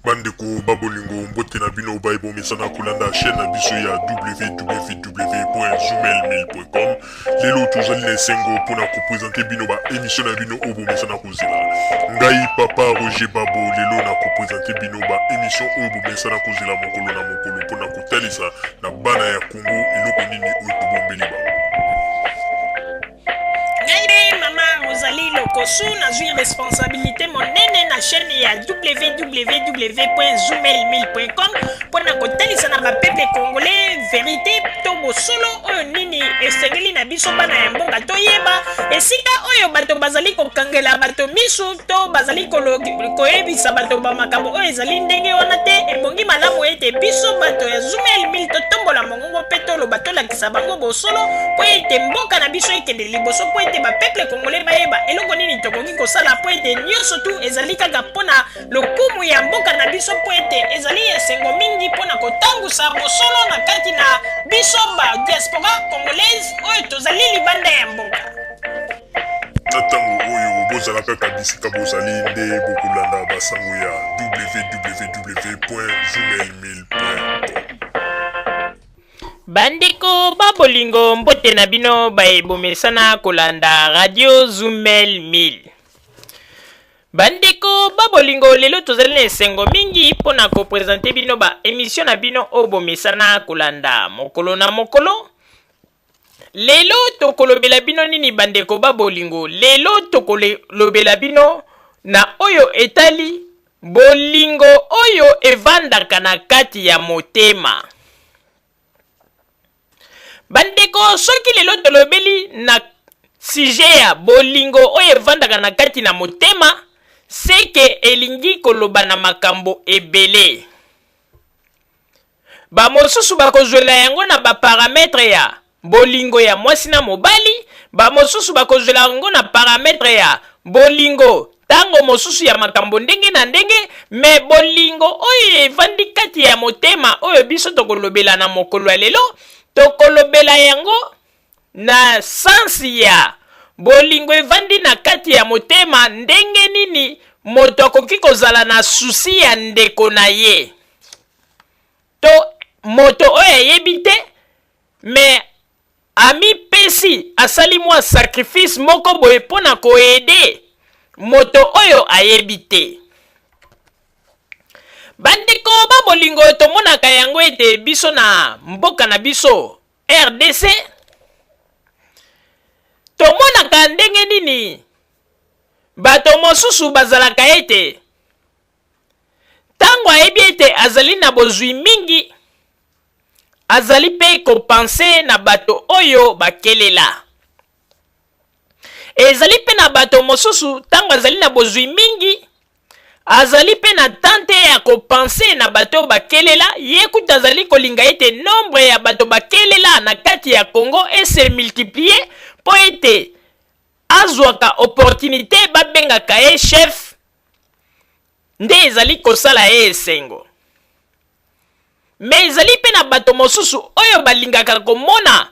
Bandeko ba bolingo, mbote na bino baye bomesana kolanda chaîne na biso ya www.zoomail1000.com. Lelo tozali na esengo mpona kopresente bino ba émission na bino oyo bomesana kozela. Ngai papa Roger Babo lelo na kopresente bino ba émission oyo bomesana kozela mokolo na mokolo mpona kotalisa na bana ya Congo eloko nini oyo tobombeli bango. Ngai mpe mama Rosalie Lokosu nazwi responsabilité monene na chaîne ya www.zoomail1000.com mpo na kotalisa na bapeuple congolais verité to bosolo oyo nini esengeli na biso bana ya mboka toyeba esika oyo bato bazali kokangela bato misu to bazali koyebisa bato ba makambo oyo ezali ndenge wana te. Ebongi malamu ete biso bato ya Zoomail 1000 totombola mongongo mpe toloba, tolakisa bango bosolo mpo ete mboka na biso ekende liboso, mpo ete bapeuple congolais bayeba eloko nini tokoki kosala, mpo ete nyonso tu ezali kaka mpo na lokumu ya mboka na biso, mpo ete ezali esengo mingi mpo na kotangusa bosolo na kati na biso ba diaspora congolaise oyo tozali libanda ya mboka. Na ntango oyo bozala kaka bisika bozali nde bokolanda basango ya www.zoomail1000.com. Bandeko ba bolingo, mbote na bino baye bomesana kolanda radio Zumel 1000. Bandeko ba bolingo, lelo tozali na esengo mingi mpo na kopresente bino ba emission na bino oyo bomesana kolanda mokolo na mokolo. Lelo tokolobela bino nini bandeko ba bolingo? Lelo tokolobela bino na oyo etali bolingo oyo evandaka na kati ya motema. Bandeko, soki lelo tolobeli na sujet ya bolingo oyo evandaka na kati na motema, seke elingi koloba na makambo ebele. Bamosusu bakozwela yango na ba parametre ya bolingo ya mwasi na mobali, bamosusu bakozwela yango na parametre ya bolingo tango mosusu ya makambo ndenge na ndenge, me bolingo oyo evandi kati ya motema oyo biso tokolobela na mokolo ya lelo, tokolobela yango na sansi ya bolingo evandi na kati ya motema. Ndenge nini moto akoki kozala na susi ya ndeko na ye to moto oyo ayebi te, me amipesi, asali mwa sacrifice moko boye mpo na koede moto oyo ayebi te? Bandeko ba bolingo, tomonaka yango ete biso na mboka na biso RDC tomonaka ndenge nini bato mosusu bazalaka ete ntango ayebi ete azali na bozwi mingi, azali mpe kopense na bato oyo bakelela. Ezali mpe na bato mosusu ntango azali na bozwi mingi, azali mpe na temps te ya kopense na bato oyo bakelela ye. Kutu azali kolinga ete nombre ya bato bakelela na kati ya Congo ese multiplier, mpo ete azwaka opportunité babengaka ye chef, nde ezali kosala ye esengo. Me ezali mpe na bato mosusu oyo balingaka komona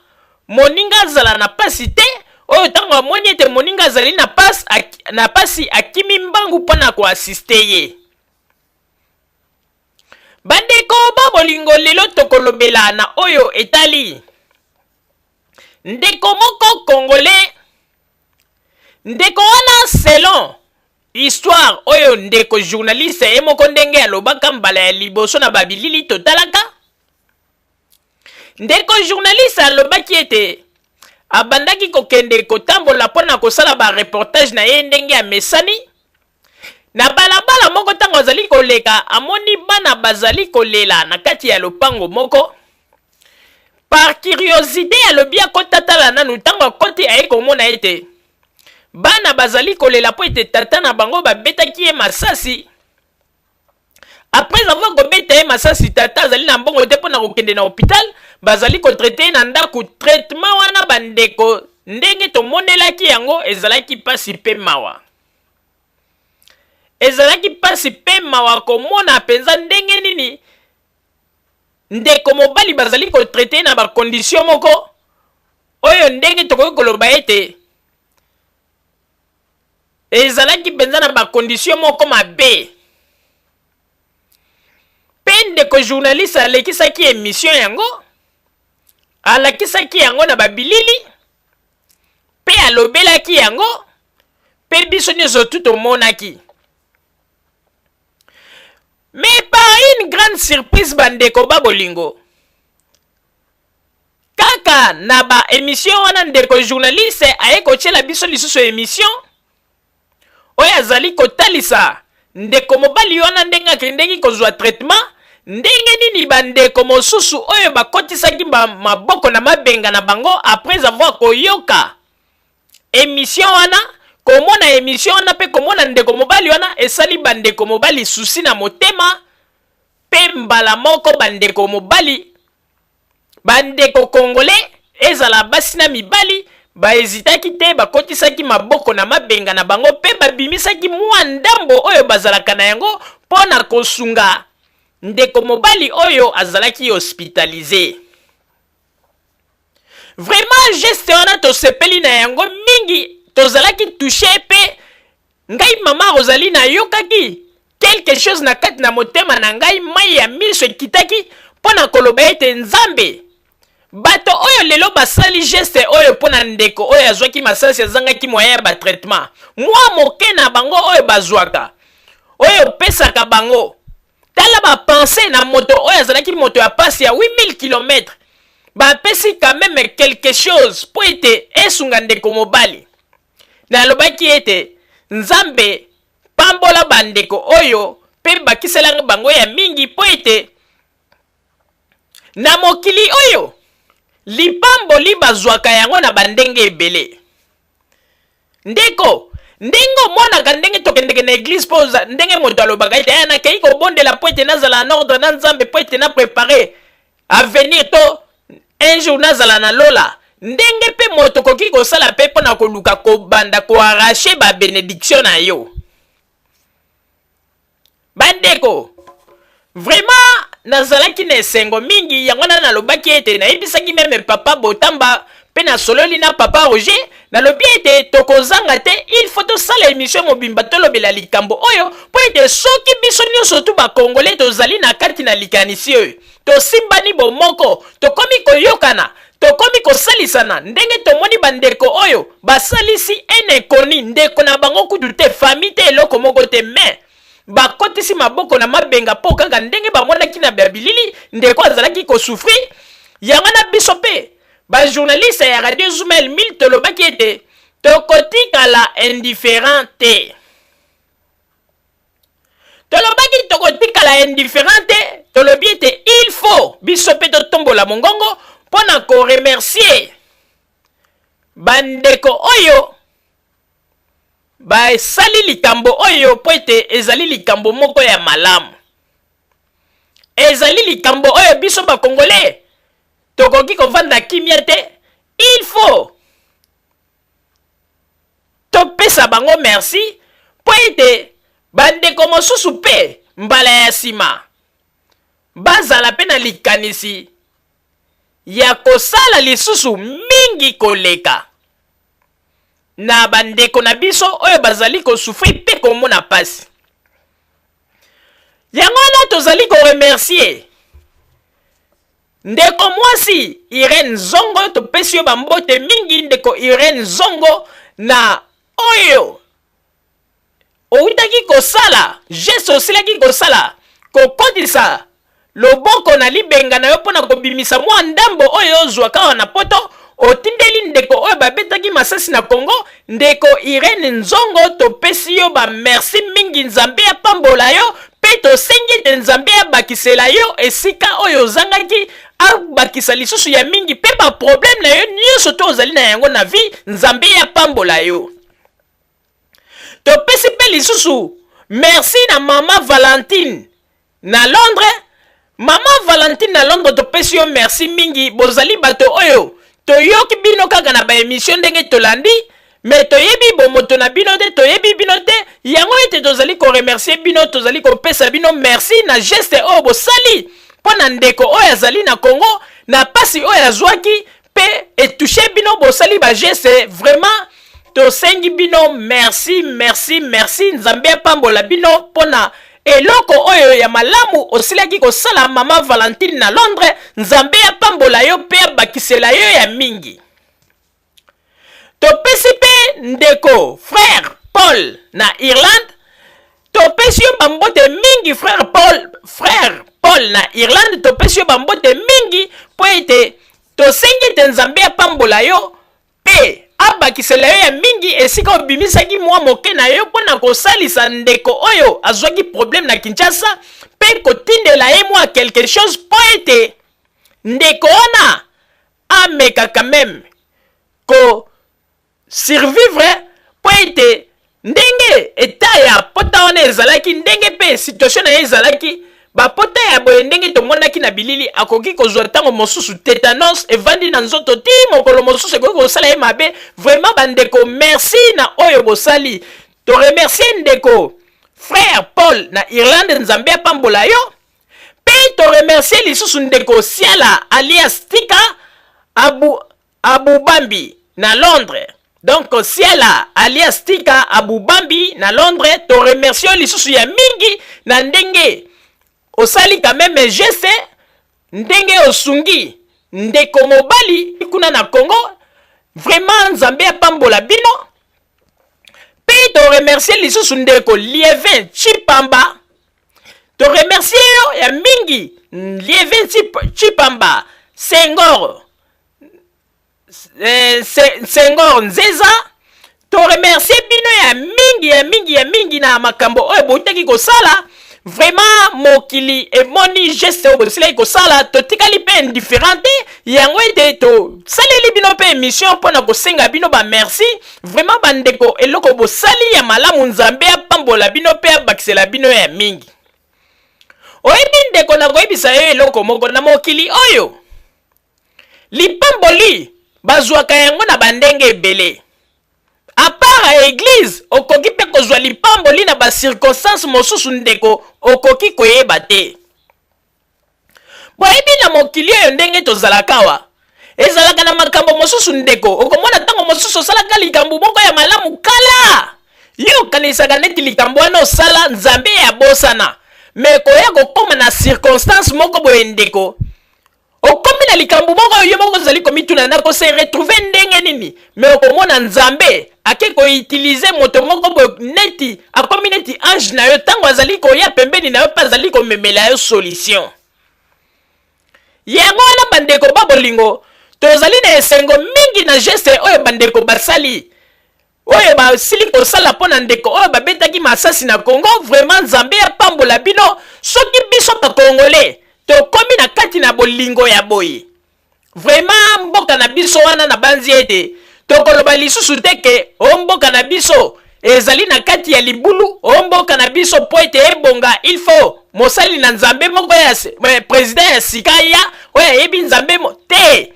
moninga azala na pasi te, oyo ntango amoni ete moninga azali na pasi, na pasi, akimi mbangu mpo na koasiste ye. Bandeko ba bolingo, lelo tokolobela na oyo etali ndeko moko congolais. Ndeko wana, selon histoire oyo ndeko journaliste ye moko ndenge alobaka mbala ya liboso na babilili totalaka, ndeko journaliste alobaki ete abandaki kokende kotambola mpo na kosala bareportage na ye ndenge amesani na balabala moko. Ntango azali koleka, amoni bana bazali kolela na kati ya lopango moko. Par curiosité, alobi akota tala nanu. Ntango akoti, aye komona ete bana bazali kolela mpo ete tata na bango babetaki ye masasi. Après avoir kobeta ye masasi, tata azali na mbongo te mpo na kokende na hôpital, bazali kotraite ye na ndako. Traitement wana, bandeko, ndenge tomonelaki yango, ezalaki mpasi mpe mawa. Ezalaki mpasi mpe mawa komona mpenza ndenge nini ndeko mobali bazali kotraite ye na bacondition moko oyo ndenge tokoki koloba ete ezalaki mpenza na bacondition moko mabe. ndeko journaliste alekisaki emission yango, alakisaki yango na babilili mpe alobelaki yango, mpe biso nyonso tu tomonaki. Mais par une grande surprise, bandeko ba bolingo, kaka na ba émission wana, ndeko journaliste aye kotiela biso lisusu émission oyo azali kotalisa ndeko mobali wana ndenge akendeki kozwa traitement, ndenge nini bandeko mosusu oyo bakotisaki maboko na mabenga na bango après avoir koyoka émission wana, komona émission wana mpe komona ndeko mobali wana, esali bandeko mobali souci na motema. Mpe mbala moko bandeko mobali, bandeko congolais, ezala basi na mibali, bahezitaki te, bakotisaki maboko na mabenga na bango mpe babimisaki mwa ndambo oyo bazalaka na yango mpo na kosunga ndeko mobali oyo azalaki hospitalisé. Vraiment, geste wana tosepeli na yango mingi, tozalaki touché. Mpe ngai, mama Rosalie, nayokaki quelque chose na kati na motema na ngai, mai ya miso ekitaki mpo na koloba ete Nzambe, bato oyo lelo basali geste oyo mpo na ndeko oyo azwaki masasi, azangaki moyen ya batraitement, mwa moke na bango oyo bazwaka, oyo opesaka bango, tala bapense na moto oyo azalaki moto ya pasi ya 8000 km, bapesi quand même quelque chose mpo ete esunga ndeko mobali. Nalobaki ete Nzambe pambola bandeko oyo mpe bakiselanga bango ya mingi, mpo ete na mokili oyo lipamboli bazwaka yango na bandenge ebele. Ndeko, ndenge omonaka ndenge tokendeke na église, mpo ndenge moto alobaka ete aya nakei kobondela mpo ete nazala na ordre na Nzambe, mpo ete na prépare avenir to un jour nazala na lola, ndenge mpe moto okoki kosala mpe mpo na koluka kobanda koarracher babénédiction na yo. Bandeko, vraiment nazalaki na esengo mingi. Yango wana nalobaki ete nayebisaki même papa Botamba mpe nasololi na papa Roger, nalobi ete tokozanga te, il faut tosala émission mobimba, tolobela likambo oyo, mpo ete soki biso nyonso tu bakongole tozali na kati na likanisi oyo, tosimbani bomoko, tokomi koyokana, tokomi kosalisana, ndenge tomoni bandeko oyo basalisi un inconnu, ndeko na bango kutu te, famille te, eloko moko te, mais bakotisi maboko na mabenga mpo kaka ndenge bamonaki na babilili ndeko azalaki kosouffrir. Yango na biso mpe bajournaliste ya Radio Zumel 1000 tolobaki ete tokotikala indifférent te. Tolobaki tokotikala indifférent te. Tolobi ete il faut biso mpe totombola mongongo mpo na koremercier bandeko oyo basali likambo oyo, mpo ete ezali likambo moko ya malamu, ezali likambo oyo biso bakongole tokoki kovanda kimia te. Il faut topesa bango merci, mpo ete bandeko mosusu mpe mbala ya nsima bazala mpe na likanisi ya kosala lisusu mingi koleka na bandeko na biso oyo bazali kosouffrir mpe komona pasi. Yango wana tozali koremercier ndeko mwasi Irene Zongo. Topesi yo bambote mingi, ndeko Irene Zongo, na oyo owutaki kosala, geste osilaki kosala, kokotisa loboko na libenga na yo mpo na kobimisa mwa ndambo oyo ozwa kaka na Poto, otindeli ndeko oyo babetaki masasi na Kongo. Ndeko Irene Nzongo, topesi yo bamerci mingi, Nzambe apambola yo, mpe tosengi ete Nzambe abakisela yo esika oyo ozangaki, abakisa lisusu ya mingi, mpe baproblème na yo nyonso to ozali na yango na vie, Nzambe apambola yo. Topesi mpe lisusu merci na mama Valentine na Londres. Mama Valentine na Londres, topesi yo merci mingi. Bozali bato oyo toyoki bino kaka na baémission ndenge tolandi, mais toyebi bomoto na bino te, toyebi bino te. Yango ete tozali koremercier bino, tozali kopesa bino merci na geste oyo bosali mpo na ndeko oyo azali na Congo, na pasi oyo azwaki mpe etoucher bino, bosali bageste. Vraiment tosengi bino merci, merci, merci. Nzambe apambola bino mpo na eloko oyo ya malamu osilaki kosala mama Valentine na Londres, Nzambe apambola yo mpe abakisela yo ya mingi. Topesi mpe ndeko frère Paul na Irlande, topesi yo bambote mingi frère Paul, frère Paul na Irlande, topesi yo bambote mingi mpo ete tosengi ete Nzambe apambola yo mpe abakisela yo ya mingi esika obimisaki mwa moke na yo mpo na kosalisa ndeko oyo azwaki problème na Kinshasa mpe kotindela ye mwa quelque chose mpo ete ndeko wana ameka quand même ko survivre mpo ete ndenge eta ya pota wana ezalaki, ndenge mpe situation na ye ezalaki, bapota ya boye ndenge tomonaki na bilili, akoki kozwa ntango mosusu tetanos evandi na nzoto ti mokolo mosusu ekoki kosala ye mabe. Vraiment bandeko, merci na oyo bosali. Toremercie ndeko frère Paul na Irlande, Nzambe apambola yo. Mpe toremercie lisusu ndeko Siala alias Tika Abu Abubambi na Londres. Donc Siala alias Tika Abubambi na Londres, to remercie lisusu ya mingi na ndenge osali quand même geste, ndenge osungi ndeko mobali kuna na Congo. Vraiment Nzambe apambola bino. Pe to remercier lisusu ndeko Lievin Chipamba, to remercier yo ya mingi Lievin Chipamba Senghor, Senghor Nzeza, to remercier bino ya mingi ya mingi ya mingi na makambo oyo boutaki kosala. Vraiment mokili emoni geste oyo bosilaki kosala, totikali mpe indifférent te, yango ete tosaleli bino mpe émission mpo na kosenga bino ba merci. Vraiment bandeko, eloko bosali ya malamu, Nzambe apambola bino mpe abakisela bino ya mingi. Oyebi ndeko, nakoyebisa yo eloko moko na mokili oyo, lipamboli bazwaka yango na bandenge ebele. À part ya église, okoki mpe kozwa lipamboli na bacirconstance mosusu, ndeko, okoki koyeba te. Boyebi na mokili oyo ndenge tozalaka awa, ezalaka na makambo mosusu ndeko, okomona ntango mosusu osalaka likambo moko ya malamu kala, yo okanisaka neti likambo wana osala Nzambe ya bosana, me koya kokóma na circonstance moko boye ndeko, okomi na likambo moko oyo yo moko ozali komituna na kose retrouver ndenge nini, me okomona Nzambe ake koutiliser moto moko boye neti akomi neti ange na yo, ntango azali koya pembeni na yo mpe azali komemela yo solution. Yango wana bandeko ba bolingo, tozali na esengo mingi na geste oyo bandeko basali, oyo basili kosala mpo na ndeko oyo babetaki masasi na Congo. Vraiment Nzambe apambola bino. Soki biso bakongole tokomi na kati na bolingo ya boye, vraiment mboka na biso wana na banzi ete tokoloba lisusu te ke o mboka na biso ezali na kati ya libulu, o mboka na biso mpo ete ebonga il faut mosali na Nzambe moko ya président ya sika ya oyo ayebi Nzambe te.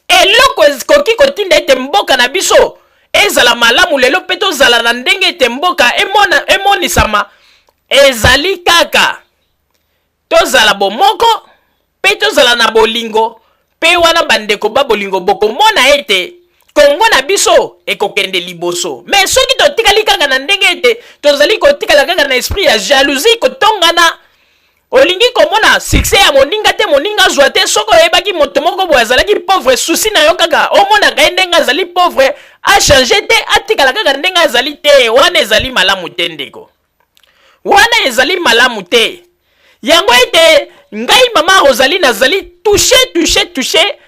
Eloko ekoki kotinda ete mboka na biso ezala malamu lelo mpe tozala na ndenge ete mboka emonisama ezali kaka tozala bomoko mpe tozala na bolingo. Mpe wana bandeko ba bolingo, bokomona ete Kongo na biso ekokende liboso. Me soki totikali kaka na ndenge ete tozali kotikala kaka na esprit ya jalousie, kotongana, olingi komona succès ya moninga te, moninga azwa te, soki oyebaki moto moko boye azalaki pauvre, souci na yo kaka omonaka ye ndenge azali pauvre, achange te, atikala kaka ndenge azali te, wana ezali malamu te ndeko, wana ezali malamu te. Yango ete ngai mama Rosalie nazali touché, touché, touché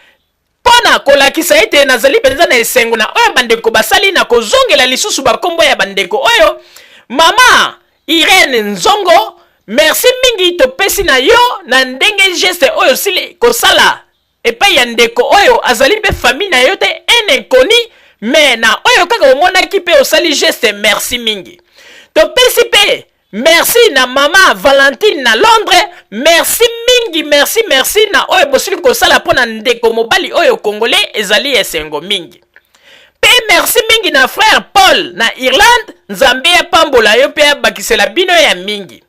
mpo na kolakisa ete nazali mpenza na esengo na oyo bandeko basali. Na kozongela lisusu bakombo ya bandeko oyo, mama Irene Nzongo, merci mingi topesi na yo na ndenge geste oyo osili kosala epai ya ndeko oyo azali mpe famille na yo te, un inconnu, me na oyo kaka omonaki mpe osali geste, merci mingi. Topesi mpe merci na mama Valentine na Londres, merci mingi, merci, merci na oyo bosili kosala mpo na ndeko mobali oyo congolais, ezali esengo mingi. Mpe merci mingi na frère Paul na Irlande, Nzambe apambola yo mpe abakisela bino ya mingi.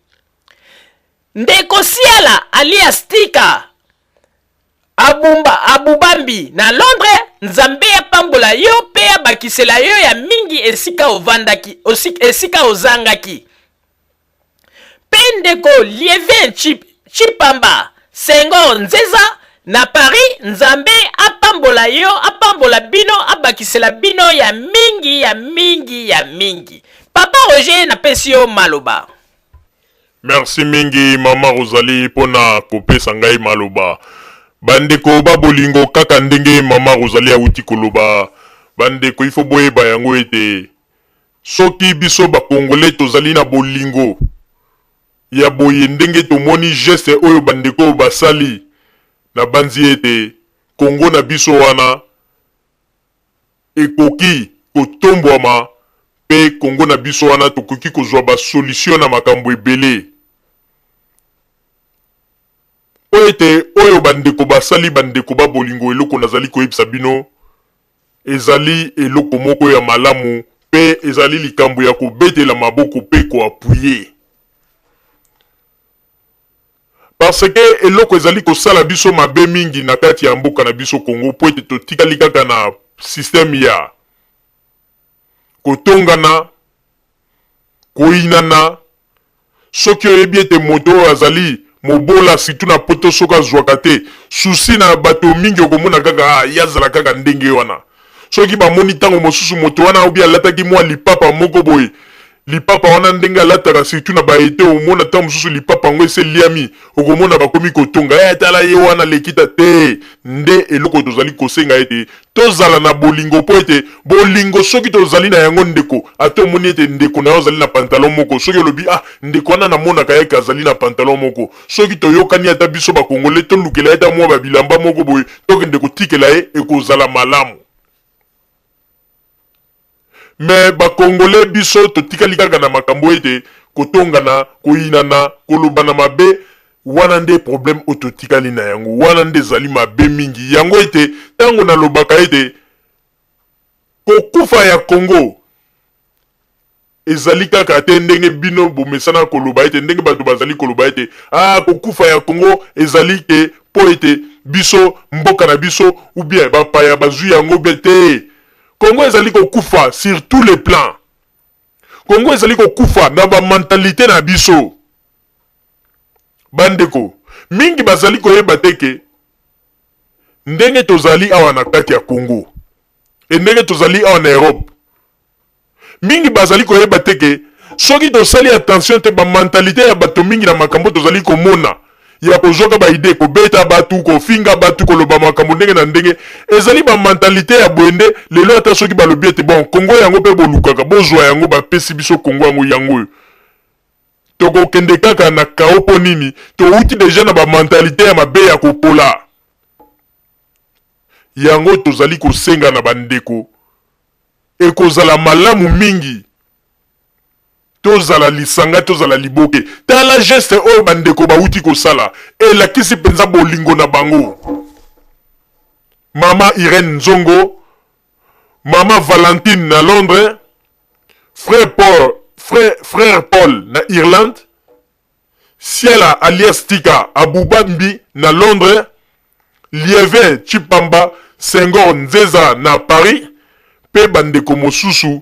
Ndeko Siala alias Tika Abumba Abubambi na Londres, Nzambe apambola yo mpe abakisela yo ya mingi esika ovandaki, esika ozangaki. Mpe ndeko Lievin Chipamba Senghor Nzeza na Paris, Nzambe apambola yo, apambola bino, abakisela bino ya mingi ya mingi ya mingi. Papa Roger, napesi yo maloba. Merci mingi mama Rosalie pona kopesa ngai maloba. Bandeko ba bolingo, kaka ndenge mama Rosalie awuti koloba, bandeko il faut boyeba yango ete soki biso ba Congolais tozali na bolingo ya boye ndenge tomoni geste oyo bandeko oyo basali, nabanzi ete Congo na biso wana ekoki kotombwama mpe Congo na biso wana tokoki kozwa ba solution na makambo ebele. Mpo ete oyo bandeko basali, bandeko ba bolingo, eloko nazali koyebisa bino ezali eloko moko ya malamu mpe ezali likambo ya kobetela maboko mpe ko appuyer. Parce que eloko ezali kosala biso mabe mingi na kati ya mboka na biso Congo mpo ete totikali kaka na système ya kotongana, koyinana. Soki oyebi ete moto oyo azali mobola surtout na poto soki azwaka te souci na bato mingi okomona kaka ah, ye azala kaka ndenge wana. Soki bamoni ntango mosusu moto wana obi alataki mwa lipapa moko boye, lipapa wana ndenge alataka surtout na ba ete omona ntango mosusu lipapa yango esi eliami, okomona bakomi kotonga eh, tala ye wana lekita te. Nde eloko tozali kosenga ete tozala na bolingo, mpo ete bolingo soki tozali na yango ndeko, ata omoni ete ndeko na yo azali na pantalon moko, soki olobi ah ndeko wana namonaka ye ke azali na pantalon moko, soki toyokani ata biso ba Congolais tolukela ye ata mwa ba bilamba moko boye tokende kotikela ye, ekozala malamu. Mais ba Congolais biso totikali kaka na makambo ete kotongana, koyinana, kolobana mabe, wana nde problème oyo totikali na yango, wana nde ezali mabe mingi. Yango ete tango nalobaka ete kokufa ya Congo ezali kaka te ndenge bino bomesana koloba ete ndenge bato bazali koloba ete ah kokufa ya Congo ezali ke mpo ete biso mboka na biso ou bien bapaya bazwi yango bien te. Congo ezali kokufa sur tous les plans. Congo ezali kokufa na ba mentalite na biso. Bandeko mingi bazali koyeba te ke ndenge tozali awa na kati ya Congo e ndenge tozali awa na Europe, mingi bazali koyeba te ke soki tosali attention te, ba mentalite ya bato mingi na makambo tozali komona ya kozwaka ba idee, kobeta bato, kofinga bato, koloba makambo ndenge na ndenge, ezali ba mentalite ya boye nde lelo ata soki balobi ete bon Congo yango mpe bolukaka bozwa yango, bapesi biso Congo yango yango oyo, tokokende kaka na kao. Mpo nini? Towuti deja na ba mentalite ya mabe ya kopola. Yango tozali kosenga na bandeko, ekozala malamu mingi tozala lisanga, tozala liboke. Tala geste oyo bandeko bawuti kosala, elakisi mpenza bolingo na bango. Mama Irène Nzongo, Mama Valentine na Londres, Frère Paul, frère, frère Paul na Irlande, Siala alias Tika Abuba Mbi na Londres, Lievin Tshipamba Senghor Nzeza na Paris mpe bandeko mosusu,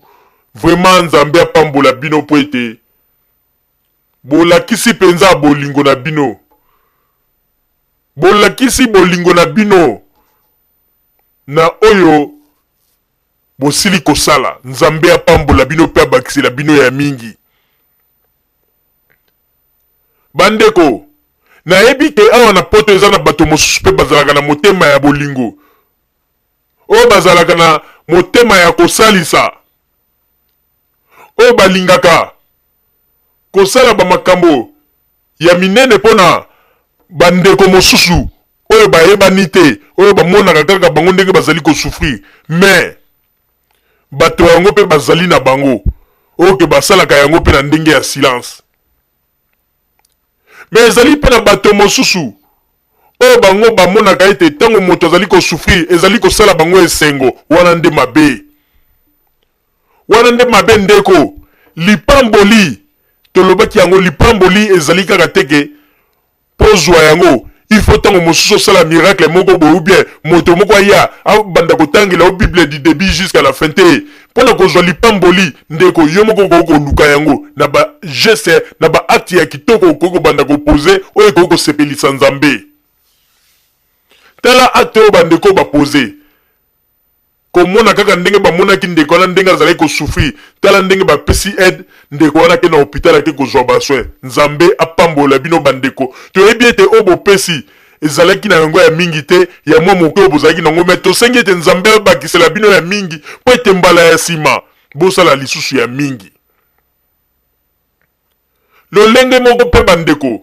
vraiment Nzambe apambola bino mpo ete bolakisi mpenza bolingo na bino. Bolakisi bolingo na bino na oyo bosili kosala. Nzambe apambola bino mpe abakisela bino ya mingi. Bandeko, nayebi ke awa na poto eza na bato mosusu mpe bazalaka na motema ya bolingo, oyo bazalaka na motema ya kosalisa, oyo balingaka kosala bamakambo ya minene mpo na bandeko mosusu oyo bayebani te, oyo bamonaka kaka bango ndenge bazali kosouffrir. Mais bato yango mpe bazali na bango oyo ke basalaka yango mpe na ndenge ya silence. Mais ezali mpe na bato mosusu oyo bango bamonaka ete ntango moto azali kosouffrir ezali kosala bango esengo. Wana nde mabe, wana nde mabe ndeko. Lipamboli, tolobaki yango, lipamboli ezali kaka te ke mpo ozwa yango il faut ntango mosusu osala miracle moko boye ou bien moto moko aya abanda kotangela yo Bible du début jusqu'à la fin te. Mpo na kozwa lipamboli, ndeko, yo moko okoki koluka yango na ba geste, na ba acte ya kitoko okoki kobanda ko poser oyo ekoki kosepelisa Nzambe. Tala acte oyo bandeko ba poser. Komona kaka ndenge bamonaki ndeko wana ndenge azalaki ko souffrir, tala ndenge bapesi aide, ndeko wana ake na hopital ake kozwa ba soins. Nzambe apambola bino ba ndeko. Toyebi ete oyo bopesi ezalaki na yango ya mingi te, ya mwa moke oyo bozalaki na yango, mais tosengi ete Nzambe abakisela bino ya mingi mpo ete mbala ya sima bosala lisusu ya mingi. Lolenge moko mpe ba ndeko,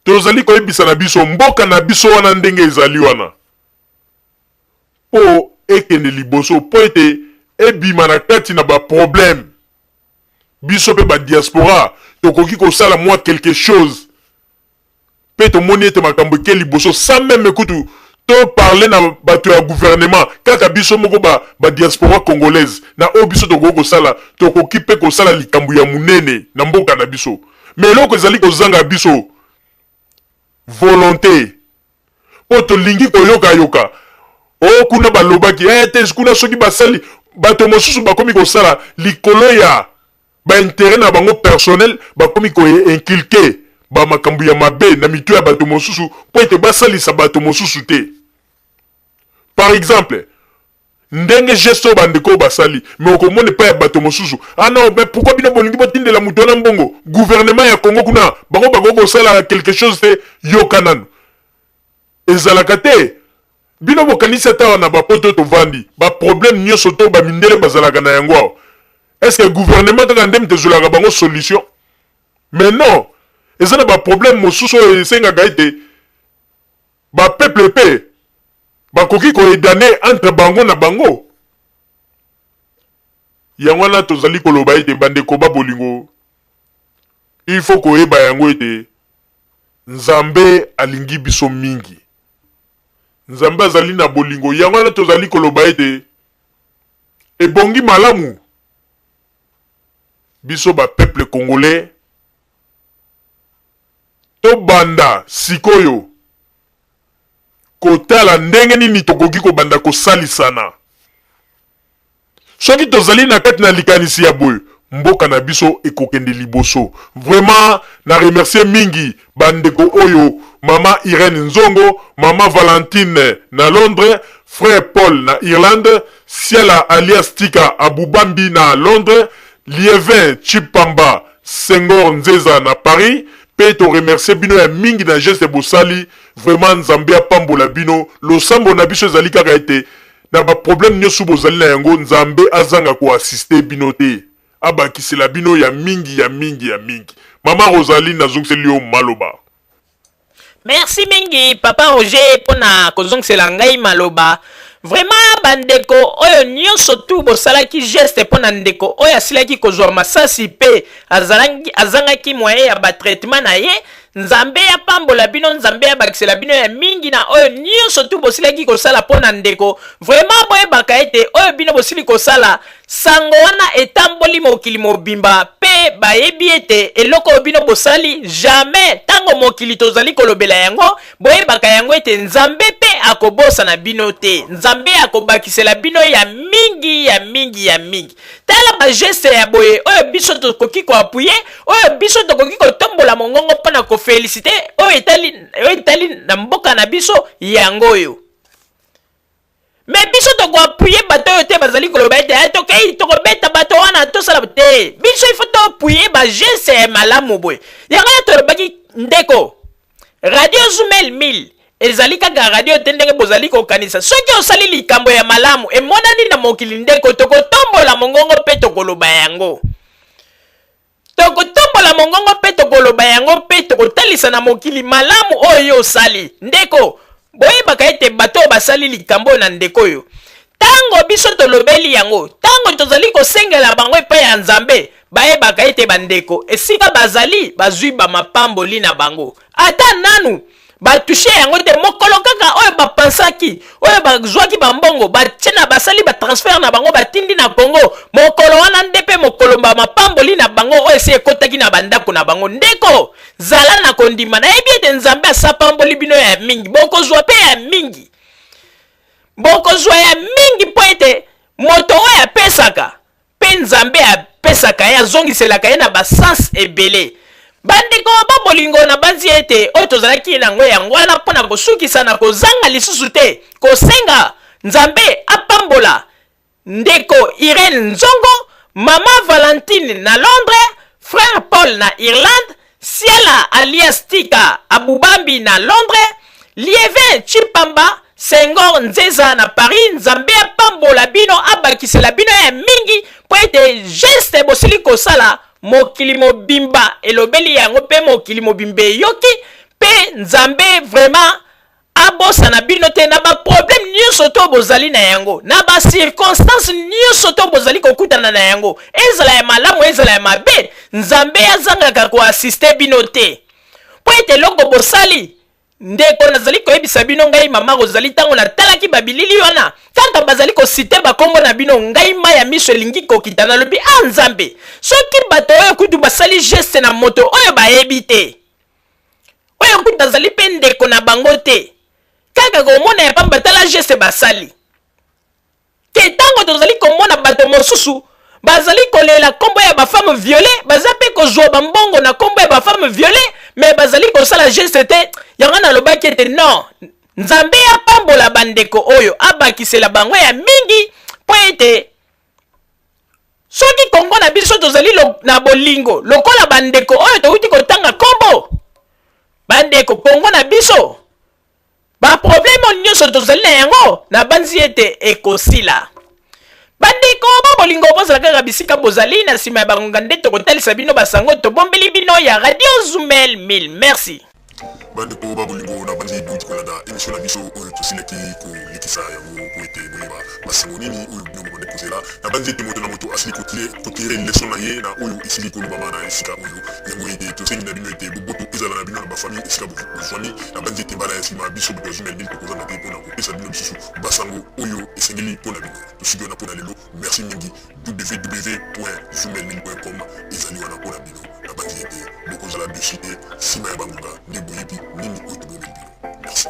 Tozali koyebisa na biso mboka na biso wana ndenge ezali wana mpo ekende liboso mpo ete ebima na kati na ba problème. Biso mpe ba diaspora tokoki kosala mwa quelque chose mpe tomoni ete makambo eke liboso sans meme kutu to parler na bato ya gouvernement, kaka biso moko ba, ba diaspora congolaise na oyo biso tokoki kosala, tokoki mpe kosala likambo ya monene na mboka na biso. Mais eloko ezali kozanga biso volonte, mpo tolingi koyokayoka o oh, kuna balobaki eh, te kuna soki basali bato mosusu bakomi kosala likolo ya ba interet na bango personnel, bakomi ko inculquer ba makambo ya mabe na mitu ya bato mosusu mpo ete basalisa bato mosusu te. Par exemple, ndenge geste oyo bandeko oyo basali, mais okomona epai ya bato mosusu, ah non, mais pourquoi bino bolingi botindela moto wana mbongo? Gouvernement ya Congo kuna bango bakoki kosala quelque chose te? Yoka nanu, ezalaka te. Bino bokanisi ata awa na ba poto tovandi, ba problème nyoso to ba mindele bazalaka na yango awa, est ce que gouvernement kaka nde moto ezwelaka bango solution? Mais non, eza na ba problème mosusu oyo esengaka ete ba peuple pe bakoki ko aidane entre bango na bango. Yango wana tozali koloba ete bandeko ba bolingo, il faut koyeba yango ete Nzambe alingi biso mingi. Nzambe azali na bolingo, yango wana tozali koloba ete ebongi malamu biso ba peuple congolais tobanda sikoyo kotala ndenge nini tokoki kobanda kosalisana. Soki tozali na kati na likanisi ya boye, mboka na biso ekokende liboso. Vraiment na remercier mingi ba ndeko oyo, mama Irène Nzongo, mama Valentine na Londres, frère Paul na Irlande, Siala alias Tika Abubambi na Londres, Lievin Tshipamba Senghor Nzeza na Paris, pe to remercier bino ya mingi na geste bosali. Vraiment Nzambe apambola bino. Losambo na biso ezali kaka ete Na ba problème nioso bozali na yango Nzambe azanga ko assister bino te abakisela bino ya mingi ya mingi ya mingi. Maman Rosaline nazongiseli yo maloba. Merci mingi papa Roger pona kozongisela ngai maloba. Vraiment ba ndeko oyo nionso tout bosalaki geste pona ndeko oyo asilaki kozua masasi pe azalaki azangaki moyen ya ba traitement na ye, Nzambe apambola bino, Nzambe abakisela bino ya mingi na oyo nionso tout bosilaki kosala mpo na ndeko. Vraiment boyebaka ete oyo bino bosili kosala, sango wana etamboli mokili mobimba pe bayebi ete eloko oyo bino bosali jamais tango mokili tozali kolobela yango, boyebaka yango ete Nzambe pe akobosana bino te. Nzambe akobakisela bino ya mingi ya mingi ya mingi. Tala ba geste ya boye oyo biso tokoki ko appuyer, oyo biso tokoki kotombola mongongo mpo na ko feliciter oyo etali, oyo etali na mboka na biso yango oyo. Mais biso toko appuyer bato oyo te bazali koloba ete eh, tokei tokobeta bato wana tosala te. Biso il faut to appuyer ba geste ya malamu boye. Yango wana tolobaki ndeko Radio Zumel 1000 ezali kaka radio te ndenge bozali kokanisa. Soki osali likambo ya malamu emonani na mokili ndeko, tokotombola mongongo mpe tokoloba yango. Tokotombola mongongo mpe tokoloba yango mpe tokotalisa na mokili malamu oyo yo osali. Ndeko, boyebaka ete bato oyo basali likambo oyo na ndeko oyo, ntango biso tolobeli yango, ntango tozali kosengela bango epai ya Nzambe, Bayebaka ete bandeko esika bazali bazwi ba mapamboli na bango. Ata nanu ba toucher yango te, mokolo kaka oyo ba pensaki, oyo bazwaki ba mbongo, batie na basali ba transfert na bango batindi na Congo, mokolo wana nde pe mokolo ba mapamboli na bango oyo esi ekotaki na ba ndako na bango. Ndeko, zala na kondima. Nayebi ete Nzambe asi apamboli bino ya mingi, bokozwa pe ya mingi. Bokozwa ya mingi mpo ete. Moto oyo apesaka mpe Nzambe apesaka ye, azongiselaka ye na basens ebele. Bandeko ba bolingo, nabanzi ete oyo tozalaki na yango yango wana mpo na kosukisa na kozanga lisusu te kosenga Nzambe apambola Ndeko Irène Nzongo, Mama Valentine na Londres, Frère Paul na Irlande, Siala alias Tika Abubambi na Londres, Lievin Chipamba, Senghor Nzeza na Paris. Nzambe apambola bino, abakisela bino ya mingi mpo ete geste bosili kosala mokili mobimba elobeli yango mpe mokili mobimba eyoki mpe Nzambe vraiment abosana bino te na ba problème nyonso to bozali na yango, na ba circonstance nyonso to bozali kokutana na yango, ezala ya malamu ezala ya mabe, Nzambe azangaka koasiste bino te mpo ete eloko bosali. Ndeko, nazali koyebisa bino, ngai mama Rozali, ntango natalaki babilili wana, kaka bazali kosite bakombo na bino, ngai mai ya miso elingi kokita. Nalobi, a Nzambe, soki bato oyo kutu basali geste na moto oyo bayebi te, oyo kutu azali mpe ndeko na bango te, kaka komona ya pamba, tala geste basali ke. Ntango tozali komona bato mosusu bazali kolela nkombo ya bafemme viole, baza mpe kozwa bambongo na nkombo ya bafemme viole, me bazali kosala geste te. Yango nalobaki ete non, Nzambe apambola bandeko oyo, abakisela bango ya mingi, mpo ete soki Kongo na biso tozali na bolingo lokola bandeko oyo touti kotanga nkombo, bandeko, Kongo na biso, baprobleme oyo nyonso tozali na yango, nabanzi ete ekosila. Bandeko ba bolingo, bozala kaka bisika bozali. Na nsima ya bangonga nde tokotalisa bino basango tobombeli bino ya Radio Zumel 1000. Merci. Bandeko ba bolingo, na banzi bouti kolanda emission na biso oyo tosilaki kolekisa yango po ete boyeba basango nini oyo bino bobandi kozela. Na banzi ete moto na moto asili kotire leson na ye na oyo esili kolobama na esika oyo. Yango ete tosengi na bino ete boboto ezala na bino na bafamille esika bozwami. Na banzi ete mbala ya nsima biso bato ya Zumel 1000 tokozanga te mpo na kopesa bino lisusu basango oyo esengeli mpo na bino. Tosuki wana mpo na lelo. Merci mingi. www.zumel1000.com ezali wana mpo na bino. Nabanzi ete bokozala dessus te. Nsima ya bangonga nde boyebi nini oyo tobomeli bino. Merci.